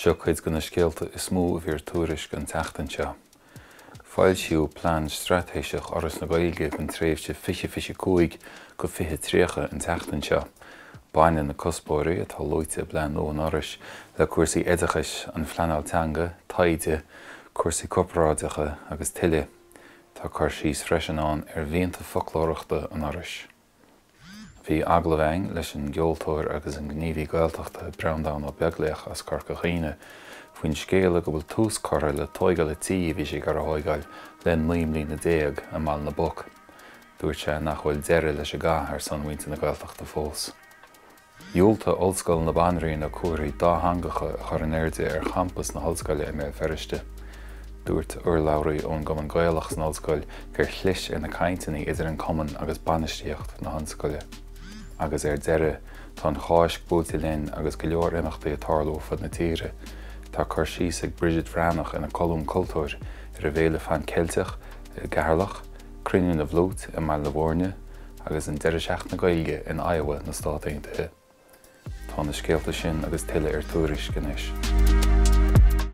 Seo cuid de na scéalta is mó a bhí ar Tuairisc an tseachtain seo. Foilsíodh Plean Straitéiseach Fhoras na Gaeilge don tréimhse 2025-2030 an tseachtain seo. Baineann na cuspóirí atá luaite i bplean nua an Fhorais le cúrsaí oideachais, an phleanáil teanga, taighde, cúrsaí corparáideacha agus tuilleadh. Tá cur síos freisin ann ar mhianta foclóireachta an Fhorais. Bhí agallamh againn leis an gceoltóir agus an gníomhaí Gaeltachta Breandán Ó Beaglaoich as Corca Dhuibhne faoin scéala go bhfuil tús curtha le tóigeáil an tí a bhí sé ag iarraidh a thóigeáil le 19 mbliana i mBaile na bPoc. Dúirt sé nach bhfuil deireadh leis an gcath ar son mhuintir na Gaeltachta fós. Dhiúltaigh Ollscoil na Banríona comharthaí dátheangacha a chur in airde ar champas na hollscoile i mBéal Feirste. Dúirt urlabhraí ón gCumann Gaelach san ollscoil gur chlis ar na cainteanna idir an cumann agus bainistíocht na hollscoile. Agus ar deireadh, tá an Cháisc buailte linn agus go leor imeachtaí ag tarlú ar fud na tíre. Tá cur síos ag Bridget Bhreathnach ina colún cultúir ar an bhFéile Phan Ceilteach i gCeatharlach, Cruinniú na bhFliúit i mBaile Bhúirne, agus an deireadh seachtaine Gaeilge in Iowa na Stát Aontaithe. Tá na scéalta sin agus tuilleadh ar Tuairisc anois.